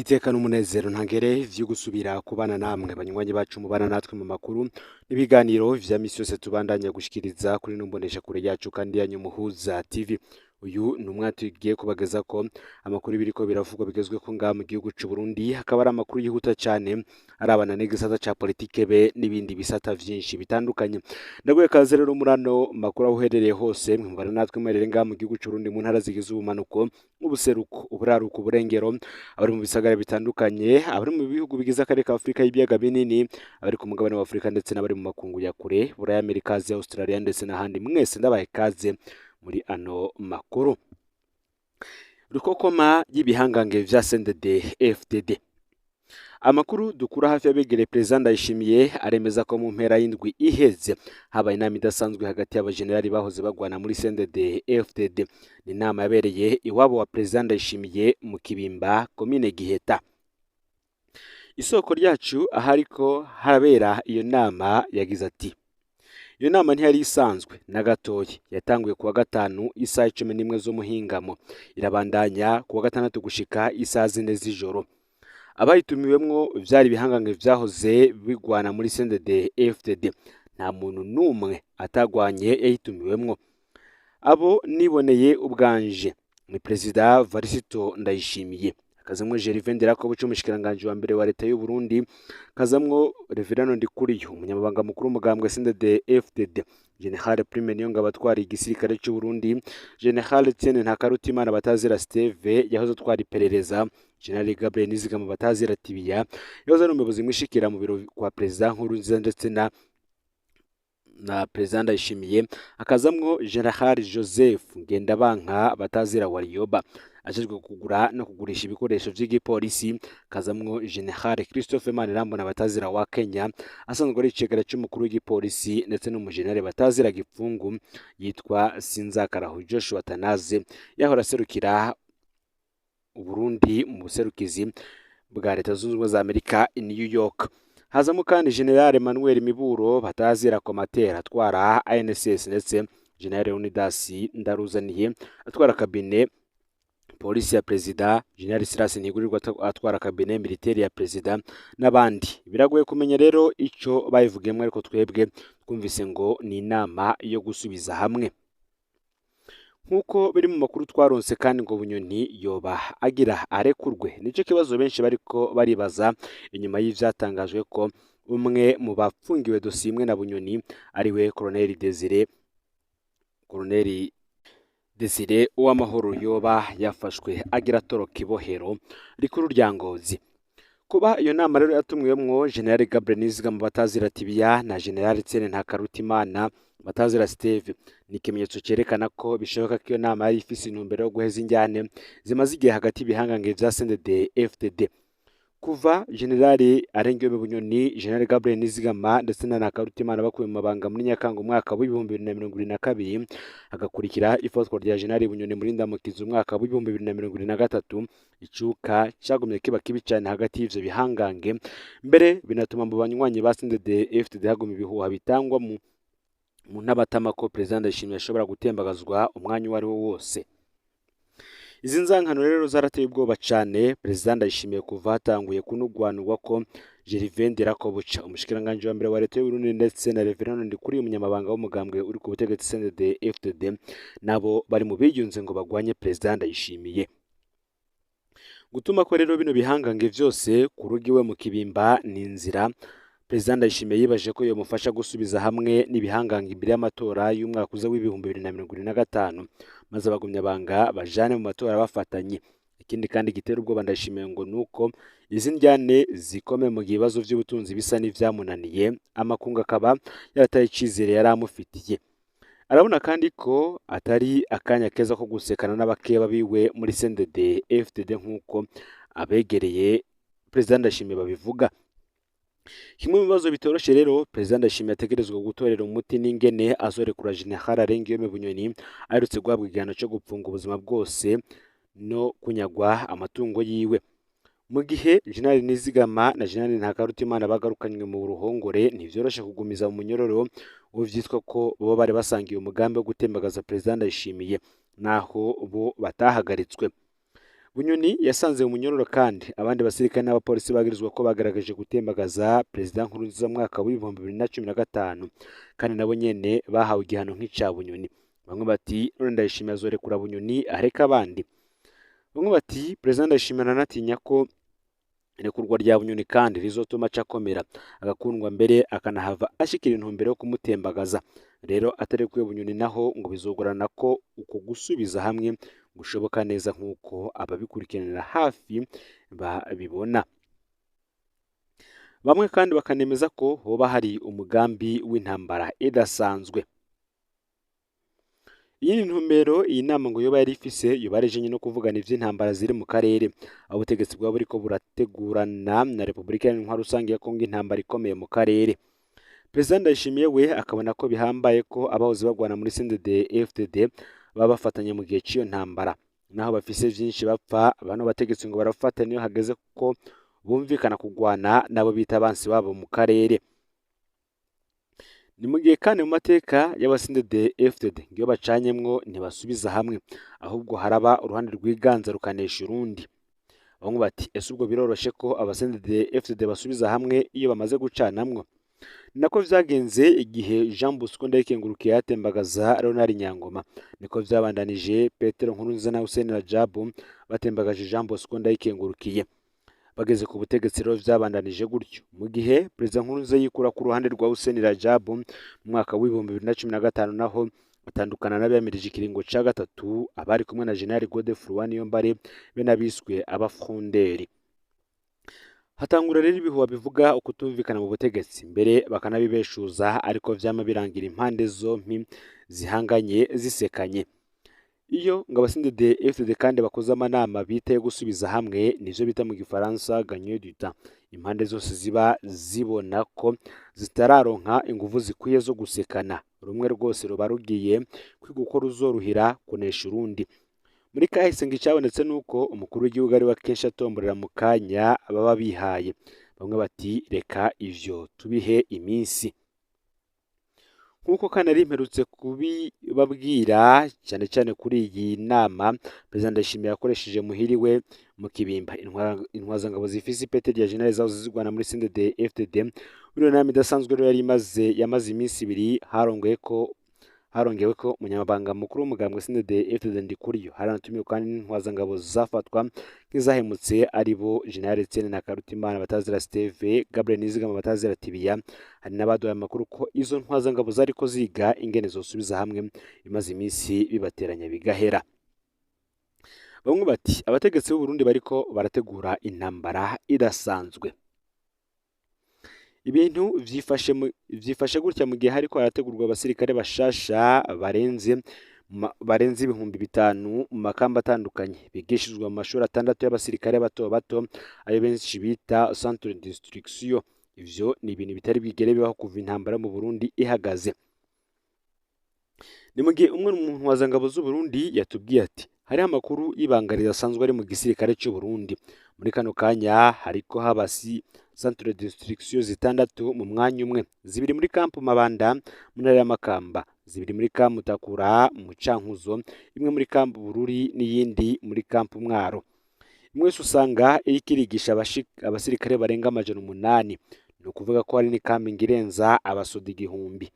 Niteka n'umunezero ntangere vyo gusubira kubana namwe banywanyi bacu mubana natwe mu makuru n'ibiganiro vya misi yose tubandanya gushikiriza kuri numbonesha kure yacu kandi yanyu Muhuza TV. Uyu ni umwanya tugiye kubageza ko amakuru biriko biravugwa bigezweho ngaha mu gihugu c'u Burundi, hakaba ari amakuru yihuta cane arabana n'igisata ca politike be n'ibindi bisata vyinshi bitandukanye. Ndaguye kaze rero muri ano makuru aho uherereye hose, mwumvana natwe muherereye ngaha mu gihugu c'u Burundi mu ntara zigize ubumanuko, ubuseruko, uburaruko, uburengero, abari mu bisagara bitandukanye, abari mu bihugu bigize akarere ka Afurika y'ibiyaga binini, abari ku mugabane wa Afurika ndetse n'abari mu makungu ya kure, Buraya, Amerika, Aziya, Australia ndetse n'ahandi, mwese ndabaye kaze muri ano makuru. Rukokoma y'ibihangange vya CNDD FDD. Amakuru dukura hafi y'abegereye Perezida Ndayishimiye aremeza ko mu mpera y'indwi iheze habaye inama idasanzwe hagati y'abajenerali bahoze bagwana muri CNDD FDD. Ni inama yabereye iwabo wa Perezida Ndayishimiye mu Kibimba, komine Giheta. Isoko ryacu ahariko harabera iyo nama yagize ati: iyo nama ntiyari isanzwe na gatoya, yatanguye kuwa gatanu isaha 11 z'umuhingamo, irabandanya kuwa gatandatu gushika isaha 4 z'ijoro. Abayitumiwemwo vyari ibihangange vyahoze bigwana muri CNDD FDD, nta muntu n'umwe atagwanye yayitumiwemwo. Abo niboneye ubwanje ni Perezida Varisito Ndayishimiye, hakazamwo Gervais Ndirakobuca umushikiranganji wa mbere wa leta y'u Burundi, kazamwo Reverend Ndikuriyo umunyamabanga mukuru w'umugambwe CNDD FDD, General Prime Niyongabo atwara igisirikare c'u Burundi, General Etienne Ntakarutimana Batazira Steve yahoze atwara iperereza, General Gabriel Nizigama Batazira Tibiya yahoze ari umuyobozi mwishikira mu biro kwa Perezida Nkurunziza ndetse na Perezida Ndayishimiye, hakazamwo General Joseph Ngendabanka Batazira Warioba ajejwe kugura no kugurisha ibikoresho vy'igipolisi, kazamwo General Christophe Manirambona Batazira wa Kenya asanzwe ari icegera c'umukuru w'igipolisi, ndetse n'umujenerali Batazira Gipfungu yitwa Sinzakarahu Joshua Tanaze yahora aserukira Uburundi mu buserukizi bwa Leta Zunze Ubumwe za Amerika i New York. Hazamo kandi General Emmanuel Miburo Batazira Komatera atwara ANSS, ndetse General Leonidas Ndaruzaniye atwara kabine polisi ya Perezida, General Silas Ntigurirwa atwara kabine militaire ya Perezida n'abandi. Biragoye kumenya rero ico bayivugiyemwo, ariko twebwe twumvise ngo ni inama yo gusubiza hamwe. Nk'uko biri mu makuru twaronse kandi ngo Bunyoni yoba agira arekurwe, nico kibazo benshi bariko baribaza inyuma y'ivyatangajwe ko umwe mu bafungiwe dosiye imwe na Bunyoni ariwe Colonel Desire Uwamahoro yoba yafashwe agira atoroka ibohero rikuru rya Ngozi. Kuba iyo nama rero yatumwemwo General Gabriel Nizigama Batazira Tibiya na General Etienne Ntakarutimana Batazira Steve ni ikimenyetso cerekana ko bishoboka ko iyo nama yari ifise intumbero yo guheza injyane zimaze igihe hagati y'ibihangange vya CNDD FDD. Kuva General Arengewe Bunyoni, General Gabriel Nizigama ndetse na Ntakarutimana bakuwe mu mabanga muri Nyakanga umwaka w'2022, hagakurikira ifatwa rya General Bunyoni muri Ndamukiza umwaka w'2023, icuka cagumye kiba kibi cane hagati y'ivyo bihangange, mbere binatuma mu banywanyi ba CNDD FDD haguma ibihuha bitangwa mu ntabatama ko Perezida Ndayishimiye ashobora gutembagazwa umwanya uwo ari wo wose. Izi nzankano rero zarateye ubwoba cane Perezida Ndayishimiye kuva hatanguye kunugwanugwa ko Gervais Ndirakobuca umushikiranganji wa mbere wa leta y'u Burundi ndetse na Reverend Ndikuriyo umunyamabanga w'umugambwe uri ku butegetsi CNDD FDD nabo bari mu biyunze ngo bagwanye Perezida Ndayishimiye. Gutuma ko rero bino bihangange vyose ku rugo iwe mu Kibimba ni inzira Perezida Ndayishimiye yibaje ko yomufasha gusubiza hamwe n'ibihangange imbere y'amatora y'umwaka uza w'2025, maze abagumyabanga bajane mu matora bafatanye. Ikindi kandi gitera ubwoba Ndayishimiye ngo nuko izi ndyane zikomeye mu gihe ibibazo vy'ubutunzi bisa n'ivyamunaniye, amakungu akaba yarataye icizere yari amufitiye. Arabona kandi ko atari akanya keza ko gusekana n'abakeba biwe muri CNDD FDD nk'uko abegereye Perezida Ndayishimiye babivuga. Kimwe mu bibazo bitoroshe rero Perezida Ndayishimiye ategerezwa gutorera umuti n'ingene azorekura General Arengiyome Bunyoni aherutse guhabwa igihano co gupfunga ubuzima bwose no kunyagwa amatungo yiwe. Mu gihe General Nizigama na General Ntakarutimana bagarukanywe mu ruhongore, ntivyoroshe kugumiza mu munyororo uwo vyitwa ko bo bari basangiye umugambi wo gutembagaza Perezida Ndayishimiye, naho bo batahagaritswe. Bunyoni yasanze mu munyororo kandi abandi basirikare n'abapolisi bagirizwa ko bagaragaje gutembagaza Perezida Nkurunziza mu mwaka w'2015, kandi nabo nyene bahawe igihano nk'ica Bunyoni. Bamwe bati none Ndayishimiye azorekura Bunyoni areka abandi. Bamwe bati Perezida Ndayishimiye aranatinya ko irekurwa rya Bunyoni kandi rizotuma acakomera agakundwa mbere akanahava ashikira intumbero yo kumutembagaza. Rero atarekuye Bunyoni naho ngo bizogorana ko uko gusubiza hamwe gushoboka neza nk'uko ababikurikiranira hafi babibona. Bamwe kandi bakanemeza ko hoba hari umugambi w'intambara idasanzwe. Iyi ntumbero iyi nama ngo yoba yari ifise yoba ari ijanye no kuvugana ivy'intambara ziri mu karere, aho ubutegetsi bwaba buriko burategurana na Repubulika Iharanira Intwaro Rusange ya Kongo intambara ikomeye mu karere. Perezida Ndayishimiye we akabona ko bihambaye ko abahoze bagwana muri CNDD FDD baba bafatanya mu gihe c'iyo ntambara, naho bafise vyinshi bapfa. Bano bategetsi ngo barafatanya iyo hageze ko bumvikana kugwana nabo bita abansi babo mu karere. Ni mu gihe kandi mu mateka y'aba CNDD FDD iyo bacanyemwo ntibasubiza hamwe, ahubwo haraba uruhande rwiganza rukanesha urundi. Bamwe bati ese ubwo biroroshe ko aba CNDD FDD basubiza hamwe iyo bamaze gucanamwo? Ni nako vyagenze igihe Jean Bosco Ndayikengurukiye yatembagaza Leonard Nyangoma, niko vyabandanije Petero Nkurunziza na Hussein Rajabu batembagaje Jean Bosco Ndayikengurukiye. Bageze ku butegetsi rero vyabandanije gutyo, mu gihe Perezida Nkurunziza yikura ku ruhande rwa Hussein Rajabu mu mwaka w'2015, naho batandukana n'abemirije ikiringo ca gatatu abari kumwe na General Godefroid Niyombare be n'abiswe abafronderi. Hatangura rero ibihuha bivuga ukutumvikana mu butegetsi, mbere bakanabibeshuza, ariko vyama birangira impande zompi zihanganye zisekanye. Iyo ngo aba CNDD FDD kandi bakoze amanama bita yo gusubiza hamwe, nivyo bita mu gifaransa gagner du temps, impande zose ziba zibona ko zitararonka inguvu zikwiye zo gusekana. Rumwe rwose ruba rugiye kwiga uko ruzoruhira kunesha urundi. Muri kahise ngo icabonetse nuko umukuru w'igihugu ari we akenshi atomborera mu kanya baba bihaye. Bamwe bati reka ivyo tubihe iminsi. Nk'uko kandi nari mperutse kubibabwira cyane cyane kuri iyi nama Perezida Ndayishimiye yakoresheje muhiriwe mu Kibimba, intwazangabo zifise ipete rya General zahoze zirwana muri CNDD FDD. Muri iyo nama idasanzwe rero yari yamaze iminsi ibiri, harongewe ko umunyamabanga mukuru w'umugambwe CNDD FDD Ndikuriyo. Haranatumiwe kandi n'intwazangabo zafatwa nk'izahemutse aribo General Etienne Ntakarutimana batazira Steve, Gabriel Nizigama batazira Tibiya. Hari n'abaduhaye amakuru ko izo ntwazangabo zariko ziga ingene zosubiza hamwe imaze iminsi bibateranya bigahera. Bamwe bati abategetsi b'u Burundi bariko barategura intambara idasanzwe. Ibintu vyifashe gutya mu gihe hariko harategurwa abasirikare bashasha barenze 5000 mu makamba atandukanye, bigishirizwa mu mashuri 6 y'abasirikare bato bato, ayo benshi bita centre d'instruction. Ivyo ni ibintu bitari bwigere bibaho kuva intambara mu Burundi ihagaze. Ni mu gihe umwe mu ntwazangabo z'u Burundi yatubwiye ati hariho amakuru y'ibanga ridasanzwe ari mu gisirikare cy'u Burundi. Muri kano kanya hariko habasi centre d'instruction 6 mu mwanya umwe, 2 muri kampu Mabanda mu ntara ya Makamba, 2 muri kampu Mutakura mu Cankuzo, imwe muri kampu Bururi n'iyindi muri kampu Mwaro. Imwe yose usanga iriko irigisha abasirikare barenga 800, ni ukuvuga ko hari n'ikambi irenza abasoda 1000.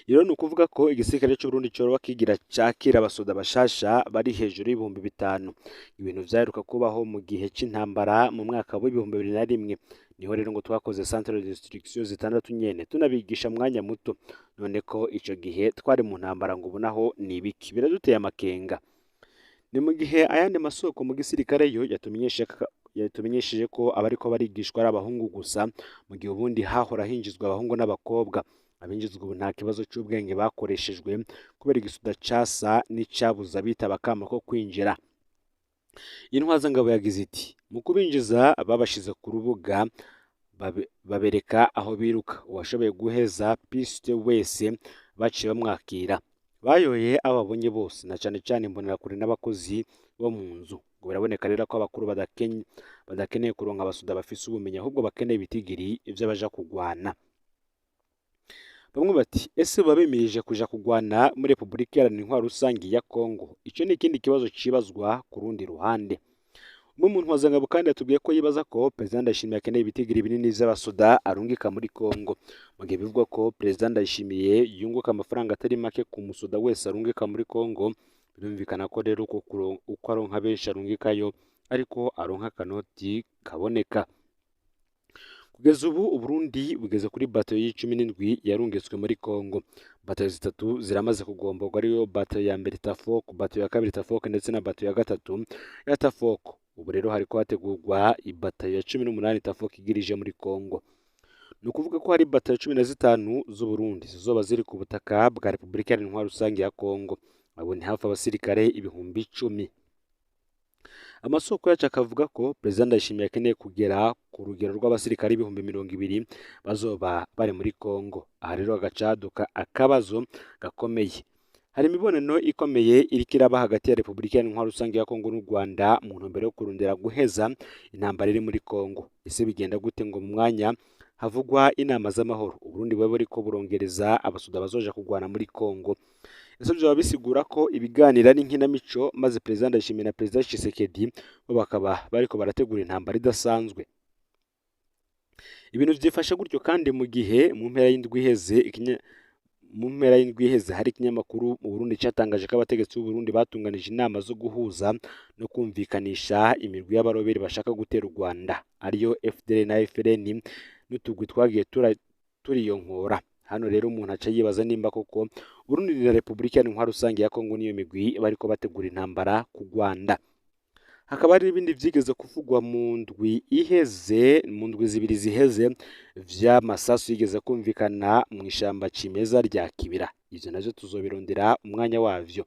Rero ni ukuvuga ko igisirikare cy'u Burundi coroba kigira cakira abasoda bashasha bari hejuru y'5000. Ibintu vyaheruka kubaho mu gihe c'intambara mu mwaka w'2001. Niho rero ngo twakoze centre d'instruction 6 nyene tunabigisha mwanya muto. None ko ico gihe twari mu ntambara ngo ubonaho ni ibiki, biraduteye amakenga. Ni mu gihe ayandi masoko mu gisirikare yo yatumenyesheje ko abariko barigishwa ari abahungu gusa, mu gihe ubundi hahora hinjizwa abahungu n'abakobwa. Abinjizwa ubu nta kibazo c'ubwenge bakoreshejwe kubera igisuda casa n'icabuza bitaba akamo ko kwinjira. Intwazangabo yagize iti mu kubinjiza babashize ku rubuga babereka aho biruka, uwashoboye guheza piste wese baciye bamwakira. Bayoye abo babonye bose na cane cane imbonerakure n'abakozi bo mu nzu. Ngo biraboneka rero ko abakuru badakeneye kuronka abasoda bafise ubumenyi, ahubwo bakeneye ibitigiri vy'abaja kugwana. Bamwe bati ese baba bemirije kuja kugwana muri Repubulika Iharanira Intwaro Rusangi ya Kongo? Ico ni ikindi kibazo cibazwa ku rundi ruhande. Umwe mu ntwazangabo kandi yatubwiye ko yibaza ko Perezida Ndayishimiye akeneye ibitigiri binini vy'abasoda arungika muri Kongo, mu gihe bivugwa ko Perezida Ndayishimiye yunguka amafaranga atari make ku musoda wese arungika muri Kongo. Birumvikana ko rero uko aronka benshi arungikayo ariko aronka akanoti kaboneka. Kugeza ubu Uburundi bugeze kuri batayo y'17 yarungitswe muri Kongo. Batayo zitatu ziramaze kugomborwa, ariyo batayo ya mbere Tafok, batayo ya kabiri Tafok ndetse na batayo ya gatatu ya Tafok. Ubu rero hariko hategurwa ibatayo ya 18 Tafok igirije muri Kongo. Ni ukuvuga ko hari batayo 15 z'Uburundi zizoba ziri ku butaka bwa Repubulika Iharanira Intwaro Rusange ya Kongo. Abo ni hafi abasirikare 10,000. Amasoko yacu akavuga ko Perezida Ndayishimiye akeneye kugera ku rugero rw'abasirikare 20,000 bazoba bari muri Kongo. Aha rero hagacaduka akabazo gakomeye. Hari imibonano ikomeye iriko iraba hagati ya Repubulika Iharanira Intwaro Rusange ya Kongo n'u Rwanda mu ntumbero yo kurondera guheza intambara iri muri Kongo. Ese bigenda gute ngo mu mwanya havugwa inama z'amahoro Uburundi bube buriko burongereza abasoda bazoja kugwana muri Kongo? Ese vyoba bisigura ko ibiganiro ari inkinamico, maze Perezida Ndayishimiye na Perezida Tshisekedi bo bakaba bariko barategura intambara idasanzwe? Ibintu vyifashe gutyo kandi mu gihe mu mpera y'indwi iheze mu mpera y'indwi iheze hari ikinyamakuru mu Burundi catangaje ko abategetsi b'u Burundi batunganije inama zo guhuza no kumvikanisha imirwi y'abaroberi bashaka gutera u Rwanda, ariyo FDL na FLN n'utugwi twagiye turiyonkora. Hano rero umuntu aca yibaza nimba koko Burundi na Repubulika Iharanira Intwaro Rusange ya Kongo n'iyo migwi bariko bategura intambara ku Rwanda. Hakaba hari n'ibindi vyigeze kuvugwa mu ndwi iheze, mu ndwi zibiri ziheze, vy'amasasu yigeze kumvikana mu ishamba cimeza rya Kibira. Ivyo navyo tuzobirondera umwanya wavyo.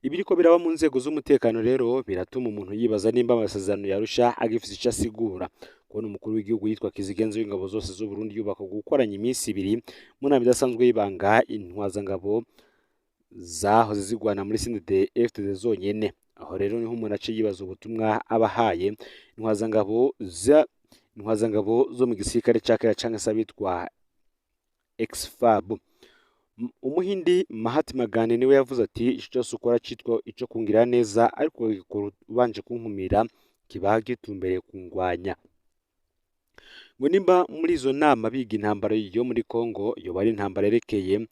Ibiriko biraba mu nzego z'umutekano rero biratuma umuntu yibaza nimba amasezerano ya Arusha agifise ico asigura. Kubona umukuru w'igihugu yitwa Kizigenza w'ingabo zose z'u Burundi yubaka gukoranya iminsi ibiri mu nama idasanzwe y'ibanga intwazangabo zahoze zigwana muri CNDD-FDD zonyene. Aho rero niho umuntu aca yibaza ubutumwa abahaye intwazangabo zo mu gisirikare ca kera canke se abitwa ex-FAB. Umuhindi Mahatma Gandhi niwe yavuze ati ico cyose ukora citwa ico kungira neza, ariko ukagikora ubanje kunkumira kiba gitumbereye kungwanya. Ngo nimba muri izo nama biga intambara yo muri Kongo yoba ari intambara yerekeye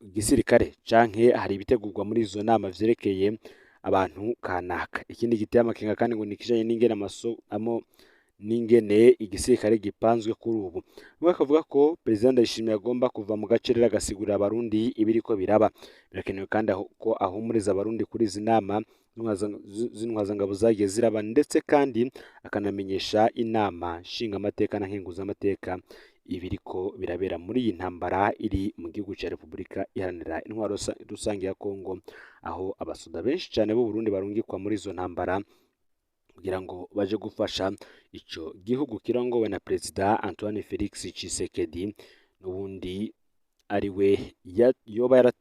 igisirikare canke hari ibitegurwa muri izo nama vyerekeye abantu kanaka. Ikindi giteye amakenga kandi ngo ni ikijanye n'ingene amo n'ingene igisirikare gipanzwe kuri ubu. Bamwe bakavuga ko Perezida Ndayishimiye agomba kuva mu gacerere agasigurira abarundi ibiriko biraba. Birakenewe kandi ko ahumuriza abarundi kuri izi nama z'intwazangabo zagiye ziraba, ndetse kandi akanamenyesha inama nshingamateka na nkenguzamateka ibiriko birabera muri iyi ntambara iri mu gihugu ca Repubulika Iharanira Intwaro Rusange ya Kongo, aho abasoda benshi cane b'u Burundi barungikwa muri izo ntambara kugira ngo baje gufasha ico gihugu kirongowe na Perezida Antoine Felix Tshisekedi, n'ubundi ariwe yoba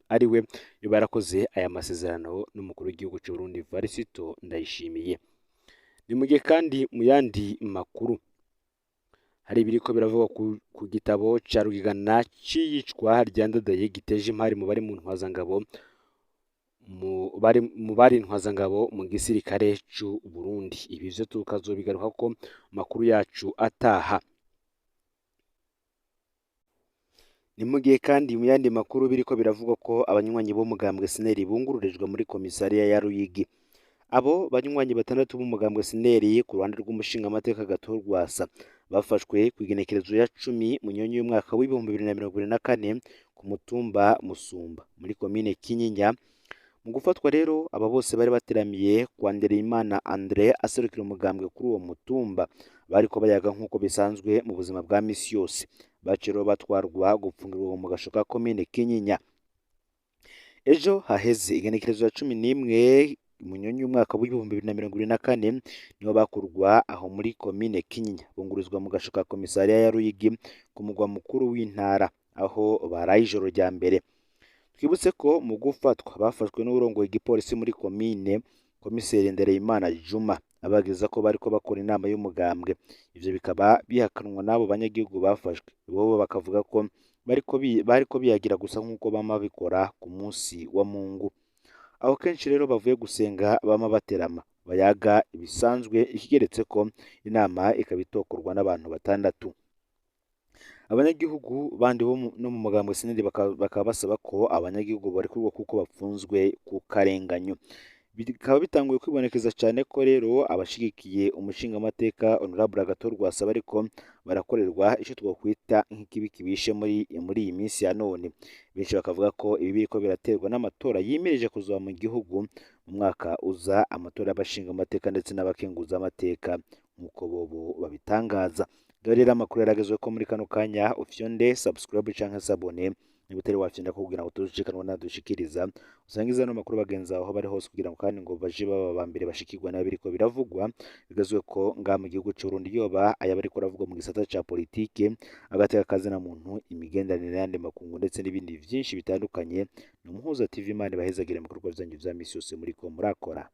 ariwe yoba yarakoze aya masezerano n'umukuru w'igihugu c'u Burundi Evariste Ndayishimiye. Ni mu gihe kandi mu yandi makuru hari ibiriko biravugwa ku gitabo ca Rugigana c'iyicwa rya Ndadaye giteje impari mu bari mu ntwazangabo mu bari intwazangabo mu gisirikare c'u Burundi. Ibi vyo tukazobigaruka ko makuru yacu ataha. Ni mu gihe kandi mu yandi makuru biriko biravugwa ko abanywanyi b'umugambwe SNL bungururijwe muri komisariya ya Ruyigi. Abo banywanyi batandatu b'umugambwe SNL ku ruhande rw'umushingamateka Agathon Rwasa bafashwe ku igenekerezo ya 10 Munyonyo y'umwaka w'2024 ku mutumba Musumba muri komine Kinyinya. Mu gufatwa rero aba bose bari bateramiye kwa Ndereyimana Andre aserukira umugambwe kuri uwo mutumba, bariko bayaga nk'uko bisanzwe mu buzima bwa misi yose. Baciye rero batwarwa gupfungirwa mu gasho ka komine Kinyinya. Ejo haheze igenekerezo ya 11 Munyonyo y'umwaka w'2024 niho bakurwa aho muri komine Kinyinya, bungurizwa mu gasho ka komisariya ya Ruyigi ku mugwa mukuru w'intara, aho baraye ijoro rya mbere. Twibutse ko mu gufatwa bafashwe n'uwurongoye igipolisi muri komine, komiseri Ndereyimana Juma, Abageza ko bariko bakora inama y'umugambwe, ivyo bikaba bihakanwa n'abo banyagihugu bafashwe, bobo bakavuga ko bariko biyagira gusa nk'uko bama babikora ku munsi wa Mungu. Aho kenshi rero bavuye gusenga bama baterama bayaga ibisanzwe, ikigeretse ko inama ikaba itokorwa n'abantu batandatu. Abanyagihugu bandi bo no mu mugambwe SNL bakaba basaba ko abanyagihugu barekurwa kuko bapfunzwe ku karenganyo. Bikaba bitanguye kwibonekeza cyane ko rero abashigikiye umushingamateka Honorable Agathon Rwasa bariko barakorerwa ico twokwita nk'ikibi kibishe muri iyi minsi ya none. Benshi bakavuga ko ibi biriko biraterwa n'amatora yimirije kuzoba mu gihugu mu mwaka uza, amatora y'abashingamateka ndetse n'abakenguzamateka nk'uko bobo babitangaza. Dore rero amakuru yaragezwe ko muri kano kanya, ufyonde subscribe canke s'abonner niba utari wafyonda kugira ngo tuzicanwa nadushikiriza, usangiza no makuru bagenzi aho bari hose kugira ngo kandi ngo baje baba ba mbere bashikirwa n'abiriko biravugwa bigazwe ko nga mu gihugu c'u Burundi, yoba aya bariko aravugwa mu gisata ca politike, agateka kazina muntu, imigenderanire y'andi makungu ndetse n'ibindi vyinshi bitandukanye. Ni Umuhuza TV, Imana ibahezagire mu bikorwa vyanyu vya misi yose muriko murakora.